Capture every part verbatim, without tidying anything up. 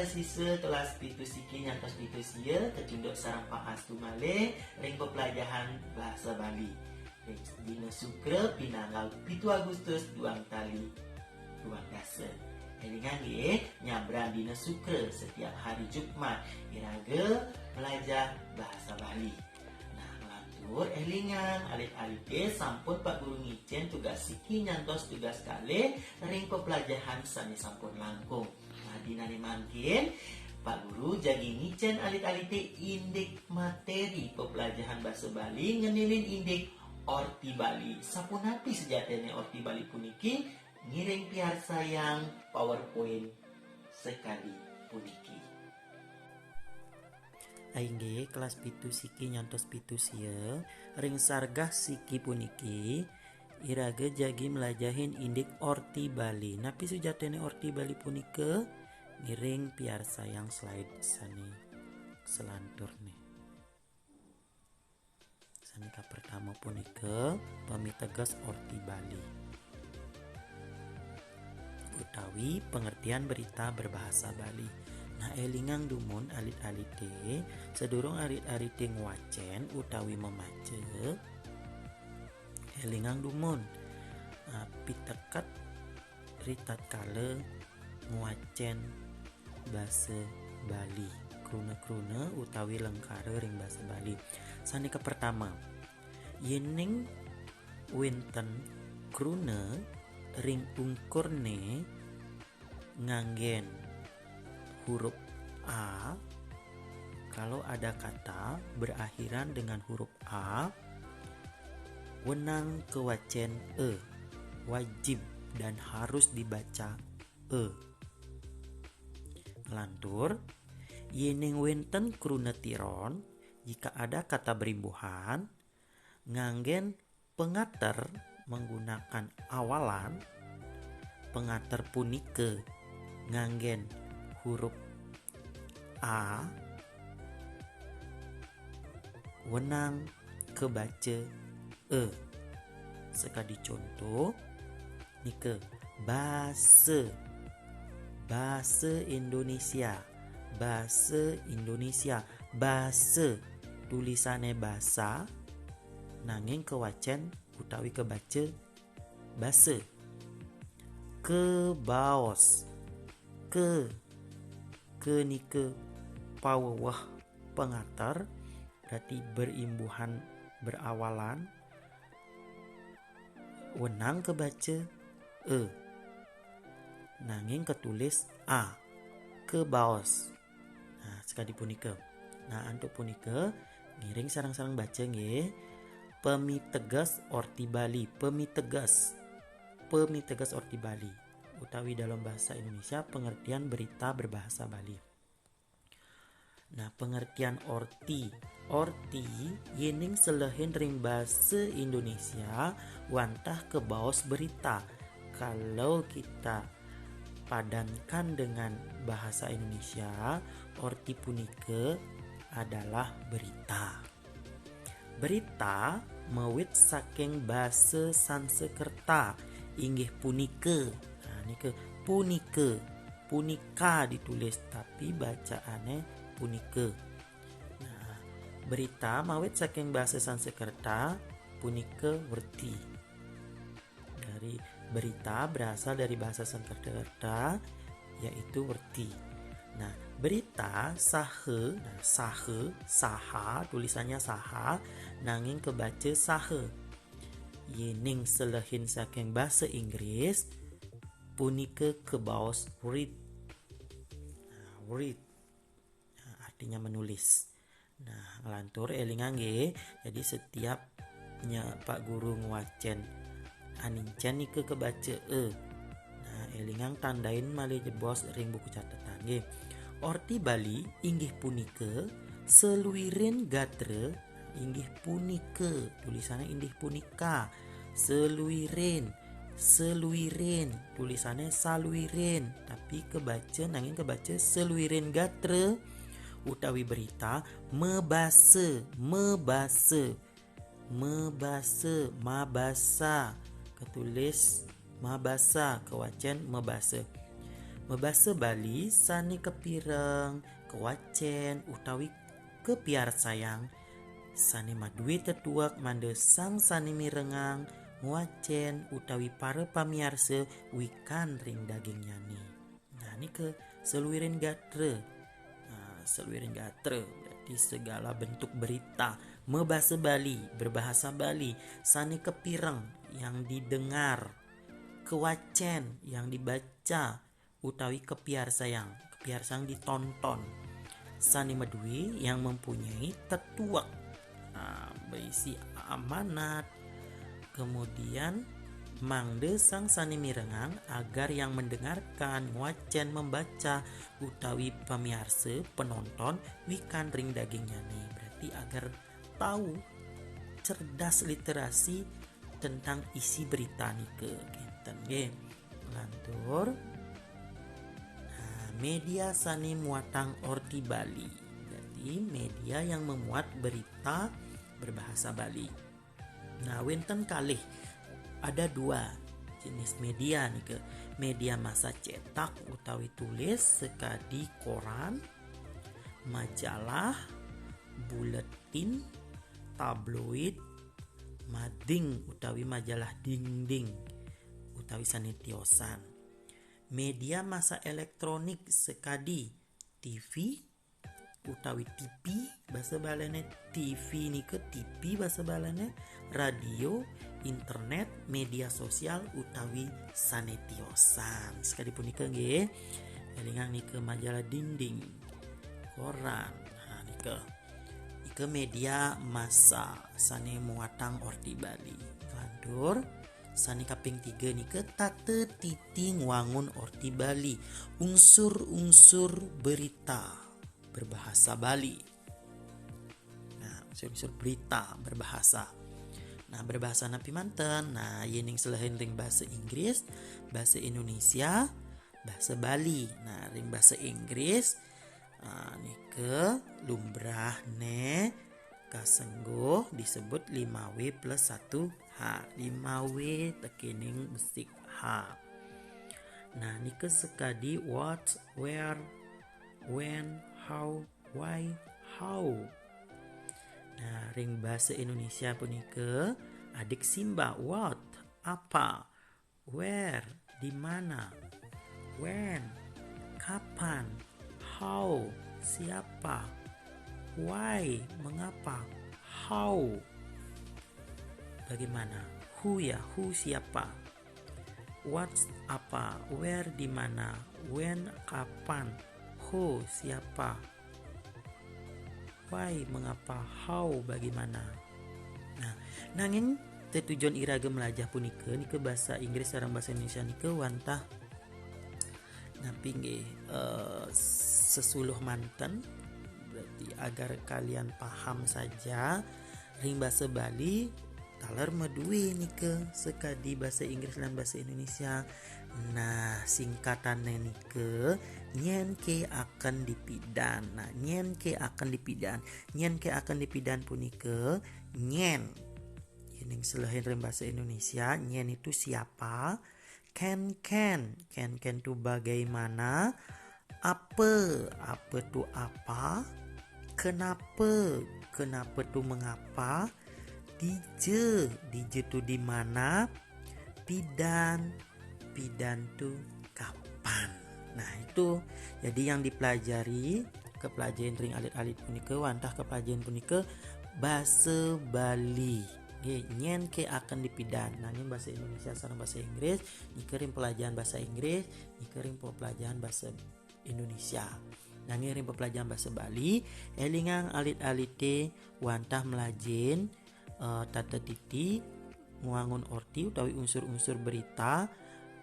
Siswa kelas pitu siki nyantos pitu sia kecunduk sareng Pak Astu malih ring peplajahan bahasa Bali. Ring dina Sukra pinanggal pitu Agustus duang tali duang dasa. Elingang nggih, nyabran dina Sukra setiap hari Jumat iraga melajah bahasa Bali. Nah, nglantur elingang alit-alite sampun Pak Guru ngicen tugas siki nyantos tugas kalih ring peplajahan sane sampun langkung. Nah, dinane mangkin, Pak Guru jagi ngicen alit-alite indik materi peplajahan basa Bali ngeninin indik orti Bali. Sapunapi sejatine orti Bali puniki? Ngiring piarsayang PowerPoint sekadi puniki. Inggih, kelas pitu siki nyantos pitu sia, ring sargah siki puniki, iraga jagi mlajahin indik orti Bali. Napi sujatine orti Bali punika? Ngiring piarsayang slide sane selanturne. Sane kapertama punika pamiteges orti Bali utawi pengertian berita berbahasa Bali. Nah, elingang dumun alit-alite, sadurung alit-alite ngwacen utawi memaca, elingang dumun, ah, piteket ritatkala ngwacen basa Bali, kruna-kruna utawi lengkara ring basa Bali. Sane kapertama, yening wenten kruna ring ungkurne nganggen huruf A, kalau ada kata berakhiran dengan huruf A, wenang kewacen e, wajib dan harus dibaca e. Nglantur, yening wenten kruna tiron, jika ada kata berimbuhan, nganggen pengater menggunakan awalan, pengater punika nganggen huruf A, wenang kebaca e. Sekadi contoh, nika basa, basa Indonesia, basa Indonesia, basa, tulisane basa, nanging kewacen utawi kebaca basa. Kebaos, ke, ke nika paweweh pengater, berarti berimbuhan, berawalan, wenang kebaca e, nanging ketulis a, kebaos. Nah, sekadi punika. Nah, antuk punika, ngiring sareng-sareng baca nggih. Pamiteges orti Bali, pamiteges. Pamiteges orti Bali. Utawi dalam bahasa Indonesia, pengertian berita berbahasa Bali. Nah, pengertian orti. Orti, yening selehin ring basa Indonesia, wantah kebaos berita. Kalau kita padankan dengan bahasa Indonesia, orti punika adalah berita. Berita mawit saking basa Sansekerta, inggih punika. Nah, nika punika. Punika ditulis, tapi bacaane punika. Nah, berita mawit saking basa Sansekerta, punika werti. Dari berita berasal dari bahasa Sansekerta, yaitu werti. Nah, berita saha, nah, saha, saha, tulisannya saha, nanging kebaca saha. Yening selehin saking basa Inggris, punika kebaos read. Nah, read. Nah, artinya menulis. Nah, nglantur elingang nggih. Jadi setiap nya Pak Guru ngwacen anincen nika kebaca e. Nah, elingang tandain malih jebos ring buku catetan nggih. Orti Bali inggih punika seluirin gatra, inggih punika, tulisannya inggih punika. Seluirin, seluirin, tulisannya saluirin, tapi kebaca, nanging kebaca seluirin gatra utawi berita, mebasa, mebasa, mebasa, mabasa, ketulis mabasa, kewacen mebasa. Mabasa Bali sane kapireng, kawacen utawi kapiarsayang, sane maduwe tetuek mangda sang sane mirengang, ngwacen utawi para pamiarsa wikan ring dagingnyane. Nah, nika saluiring gatra. Nah, saluiring gatra berarti segala bentuk berita. Mabasa Bali, berbahasa Bali, sane kapireng, yang didengar, kawacen, yang dibaca, utawi kapiarsayang, kapiarsayang ditonton. Sane maduwe, yang mempunyai tetuek. Nah, berisi amanat. Kemudian, mangda sang sane mirengang agar yang mendengarkan, ngwacen, membaca, utawi pamiarsa, penonton, wikan ring dagingnyane. Berarti agar tahu, cerdas, literasi tentang isi berita nika. Kenten nggih. Lantur, nah, media sane muatang orti Bali. Berarti media yang memuat berita berbahasa Bali. Nah, wenten kalih, ada dua jenis media nika. Media massa cetak utawi tulis, sekadi koran, majalah, buletin, tabloid, mading utawi majalah dingding, utawi sane tiosan. Media massa elektronik, sekadi T V utawi T P basa Balane, T V nika T P basa Balane, radio, internet, media sosial, utawi sane tiosan. Sekadi punika nggih, elingang nika majalah dingding, koran. Nah, nika. Nika media massa sane muatang orti Bali. Lantur, sane kaping tiga nika tata titi ngwangun orti Bali. Unsur-unsur berita berbahasa Bali. Nah, unsur-unsur berita berbahasa. Nah, berbahasa napi manten? Nah, yening selehin ring basa Inggris, basa Indonesia, basa Bali. Nah, ring basa Inggris, ah, nika lumbrahne kasengguh disebut lima W plus satu H. Lima W tekening besik H. Nah, nika sekadi what, where, when, how, why, how. Nah, ring basa Indonesia punika adik simba, what, apa, where, di mana, when, kapan, how, siapa, why, mengapa, how, bagaimana, who ya, who siapa, what apa, where di mana, when kapan, who siapa, why mengapa, how bagaimana. Nah, nanging tetujon iraga melajah punika, nika basa Inggris sareng basa Indonesia nika wantah napi nggih, eh, sesuluh manten, berarti agar kalian paham saja. Ring basa Bali taler maduwe nika sekadi basa Inggris lan basa Indonesia. Nah, singkatane nika nyen ke akan dipidan. Nah, nyen ke akan dipidan. Nyen ke akan dipidan punika nyen. Yening selehin ring basa Indonesia, nyen itu siapa, ken ken, ken ken tu bagaimana, apa, apa tu apa, kenapa, kenapa tu mengapa, dija, dija tu di mana, pidan, pidan tu kapan. Nah, itu jadi yang dipelajari, kepelajahin ring alit-alit punika, wantah kepelajahin punika basa Bali. Nggih, nyen ke akan dipidan. Nanging basa Indonesia sareng basa Inggris, nika ring pelajahan basa Inggris, nika ring pelajahan basa Indonesia. Nanging ring pelajahan basa Bali, elingang alit-alite wantah melajahin, eh, tata titi, ngwangun orti utawi unsur-unsur berita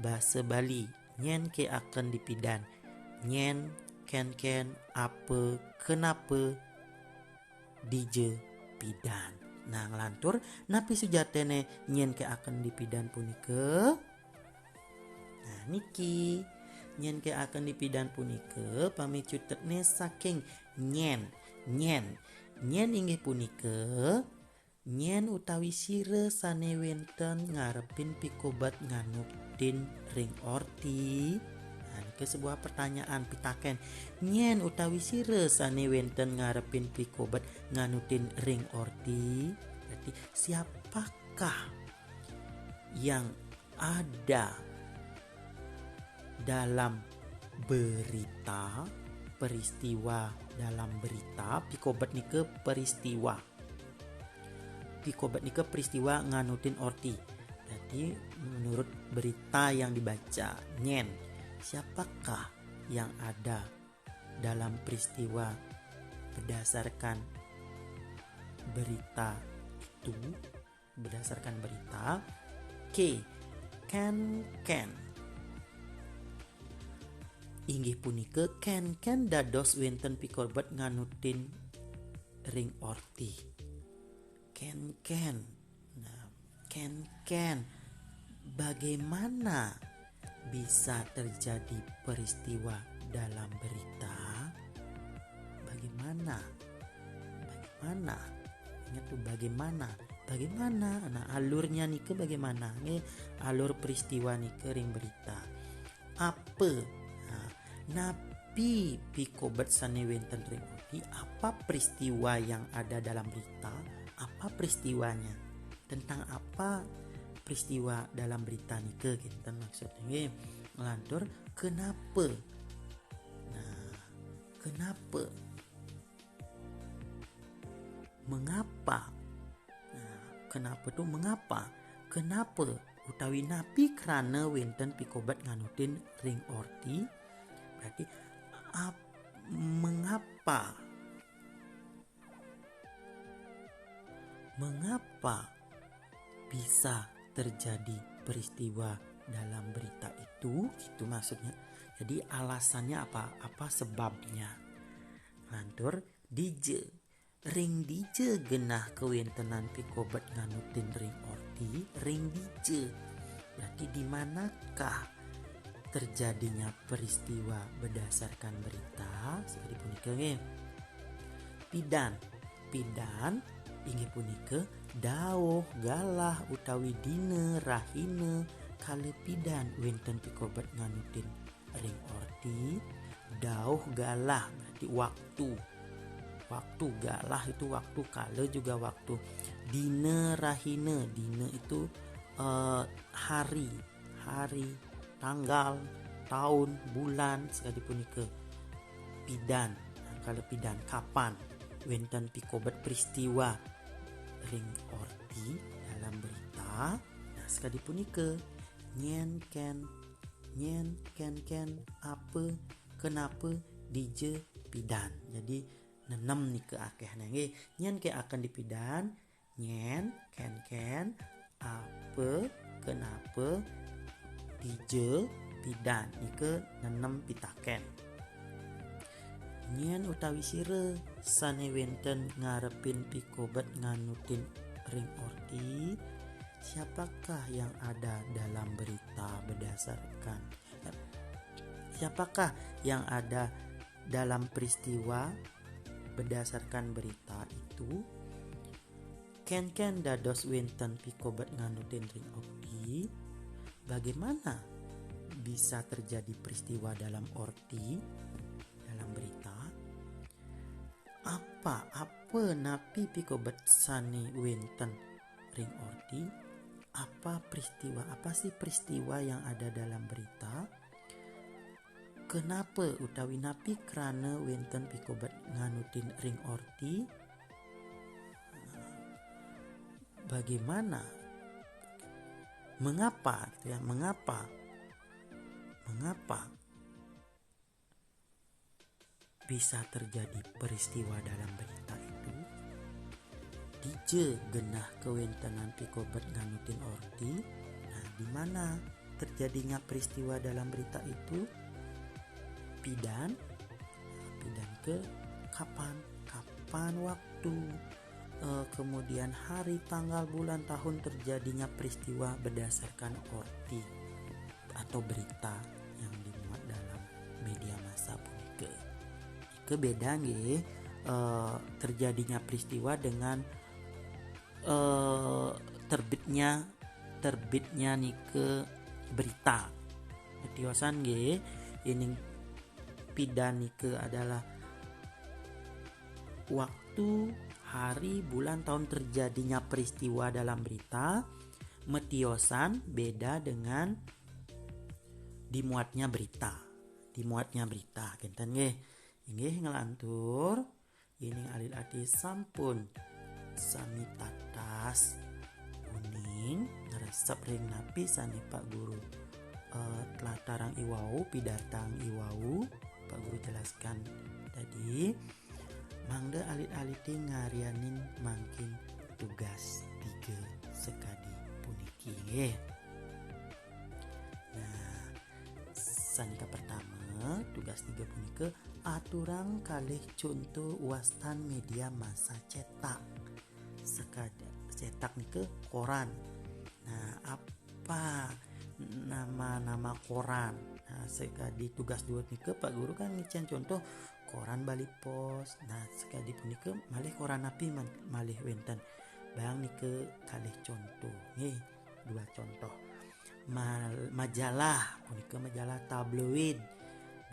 basa Bali. Nyen ke akan dipidan. Nyen, ken ken, apa, kenapa, dija, pidan. Nah, nglantur, napi sujatene nyen ke akan dipidan punika? Nah, niki, nyen ke akan dipidan punika pamicutetne saking nyen, nyen. Nyen inggih punika nyen utawi sira sane wenten ngarepin pikobat nganuktin ring orti. Nah, Sebuah pertanyaan pitaken, nyen utawi sira sane wenten ngarepin pikobet nganutin ring orti? Berarti, siapakah yang ada dalam berita, peristiwa dalam berita? Pikobet nika peristiwa. Pikobet nika peristiwa nganutin orti. Jadi, menurut berita yang dibaca, nyen, siapakah yang ada dalam peristiwa berdasarkan berita itu? Berdasarkan berita, K, ken-ken. Inggih punika ken-ken dados wenten pikobet nganutin ring orti. Ken-ken. Nah, ken-ken. Bagaimana bisa terjadi peristiwa dalam berita? Bagaimana? Bagaimana? Ingat tuh, bagaimana. Bagaimana? Nah, alurnya nika bagaimana? Nggih, alur peristiwa nika ring berita. Apa? Nah, napi pikobet sane wenten ring orti? Apa peristiwa yang ada dalam berita? Apa peristiwanya? Tentang apa peristiwa dalam berita nika, kinten maksudnya, nggih. Ngelantur, kenapa? Nah, kenapa? Mengapa? Nah, kenapa tuh mengapa? Kenapa utawi napi krana wenten pikobet nganutin ring orti? Berarti, ap-, mengapa? Mengapa bisa terjadi peristiwa dalam berita itu? Gitu maksudnya. Jadi, alasannya apa? Apa sebabnya? Lantur, dija. Ring dija genah kawentenan pikobet nganutin ring orti? Ring dija. Berarti, di manakah terjadinya peristiwa berdasarkan berita? Seperti punika, nggih. Pidan. Pidan inggih punika dauh, galah, utawi dina, rahina, kala pidan wenten pikobet nganutin ring orti. Dauh, galah berarti waktu. Waktu, galah itu waktu, kala juga waktu. Dina, rahina, dina itu, eh, hari, hari, tanggal, tahun, bulan, sakadi punika. Pidan, nah, kala pidan, kapan wenten pikobet peristiwa ring orti dalam berita. Nah, sakadi punika, nyen, ken, nyen, ken, ken, apa, kenapa, dija, pidan. Jadi, nenem nika akeh nggih. Nyen, ke, aken, di, pidan, nyen, ken, ken, apa, kenapa, dija, pidan. Nika nenem pitaken. Nyen utawi sira sane wenten ngarepin pikobet nganutin ring orti? Siapakah yang ada dalam berita berdasarkan, siapakah yang ada dalam peristiwa berdasarkan berita itu? Ken-ken dados wenten pikobet nganutin ring orti? Bagaimana bisa terjadi peristiwa dalam orti, dalam berita? Apa, apa napi pikobet sane wenten ring orti? Apa peristiwa, apa sih peristiwa yang ada dalam berita? Kenapa utawi napi krana wenten pikobet nganutin ring orti? Bagaimana? Mengapa, gitu ya, mengapa? Mengapa bisa terjadi peristiwa dalam berita itu? Dija genah kawentenan pikobet nganutin orti? Nah, di mana terjadinya peristiwa dalam berita itu? Pidan, pidan ke kapan? Kapan waktu? Eh, kemudian hari, tanggal, bulan, tahun terjadinya peristiwa berdasarkan orti atau berita yang dimuat dalam media massa punika. Nika beda nggih, eh, terjadinya peristiwa dengan, eh, terbitnya, terbitnya nika berita. Tiosan nggih, Ining pidan nike adalah waktu, hari, bulan, tahun terjadinya peristiwa dalam berita, metiosan beda dengan dimuatnya berita. Dimuatnya berita, kenten nggih. Inggih, nglantur. Ining alit-alite sampun sami tatas uning ngresep ring napi sane Pak Guru, eh, tlatarang iwau, pidartang iwau, Pak Guru jelaskan tadi, mangda alit-alite ngaryanin mangkin tugas tiga sekadi puniki nggih. Nah, sane kapertama, tugas tiga punika aturang kalih conto wastan media massa cetak. Sekadi cetak nika koran. Nah, apa nama-nama koran? Nah, sekadi tugas dua nika Pak Guru kan ngicen conto koran Bali Pos. Nah, sekadi punika malih koran napi man-, malih wenten? Bang nika kalih conto. Nggih, dua conto. Mal-, majalah, punika majalah tabloid,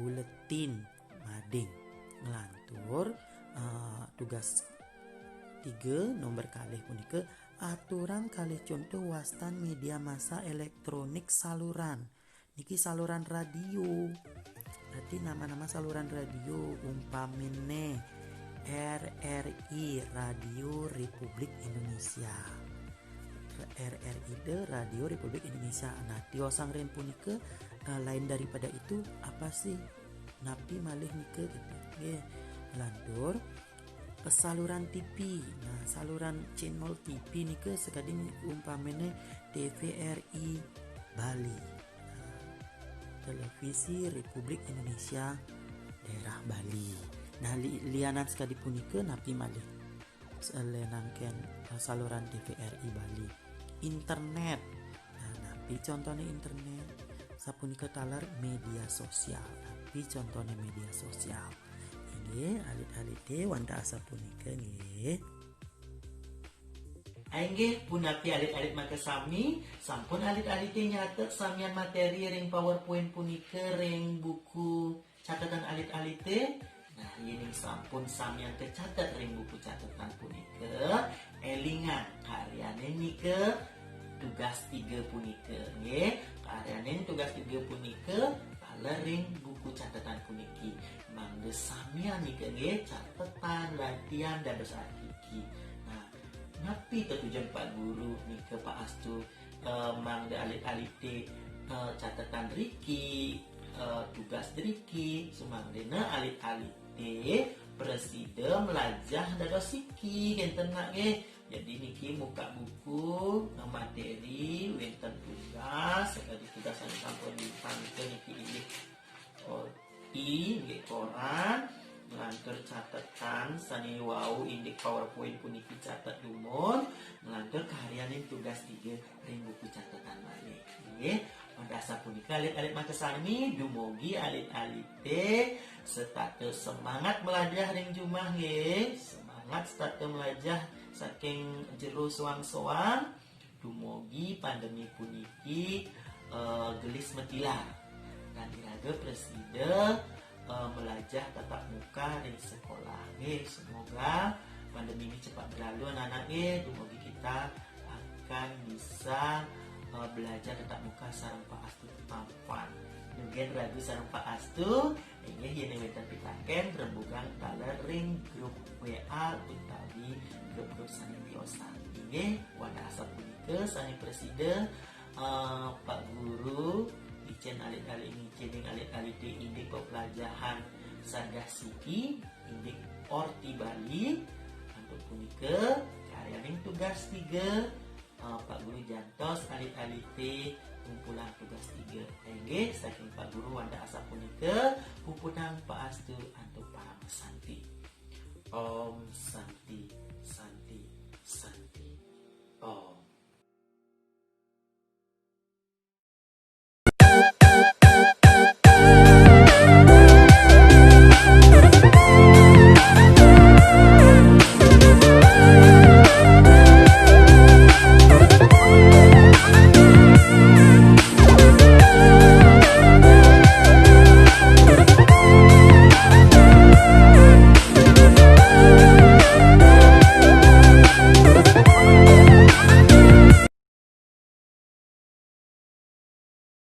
buletin, mading. Nglantur, eh, tugas tiga, nomor kalih punika aturang kalih conto wastan media massa elektronik saluran. Niki saluran radio. Berarti nama-nama saluran radio umpamine R R I, Radio Republik Indonesia. R R I de Radio Republik Indonesia. Nah, tiosang ring punika, eh, lain daripada itu apa sih? Napi malih nika gitu. Nggih. Lantur, eh, saluran T V. Nah, saluran channel T V nika sekadi umpamine T V R I Bali. Nah, Televisi Republik Indonesia Daerah Bali. Nah, li-, lianan sekadi punika napi malih? Salianan ken, eh, saluran T V R I Bali. Internet. Nah, napi contone internet? Sapunika taler media sosial. Napi contone media sosial? Inggih, alit-alite wantah asapunika nggih. Inggih, punapi alit-alit makasami, sampun alit-alite nyatet samian materi ring PowerPoint punika ring buku catetan alit-alite? Nah, yening sampun samian kacatet ring buku catetan punika, elingang, karyane nika tugas tiga punika, nggih. Karyane tugas tiga punika taler ring buku catetan puniki. Mangda samian nika, nggih, catetan, latihan, dados akiki. Nah, napi tetujon Pak Guru nika Pak Astu, eh, mangda alit-alite, eh, catetan riki, eh, tugas riki, sumangdene alit-alite prasida mlajah dados siki, kenten nak nggih. Jadi niki muka buku, eh, materi, wenten tugas, sakadi tugas sane sampun ditampa niki inggih, oh, I, nggih, koran, nglantur catetan sane wau indik PowerPoint puniki catet dumun, nglantur karyanin tugas tiga ring buku catetan malih. Nggih, wantah asapunika alit-alit makasami, dumugi alit-alite setata semangat mlajah ring jumah nggih. Semangat setata mlajah saking jero soang-soang. Dumugi pandemi puniki, eh, gelis matilar. Lan iraga prasida, eh, mlajah tatap muka ring sekolah. Nggih, semoga pandemi ini cepat berlalu, anak-anak nggih. Dumugi kita akan bisa, eh, belajar tatap muka sareng Pak Astu tampan. Dugen ragu sareng Pak Astu, inggih yen wenten pitaken rembugan taler ring grup W A utawi grup-grup sane tiosan. Inggih, wantah asapunika sane prasida, eh, Pak Guru, icen alit-alit ngicening alit-alite indik peplajahan sargas siki, indik Orti Bali, antuk punika karyaning tugas tiga, eh, Pak Guru jantos alit-alite ngumpulang tugas tiga. Inggih, saking Pak Guru wantah asapunika, puputang Pak Astu antuk parama santi. Om Santi, Santi, Santi.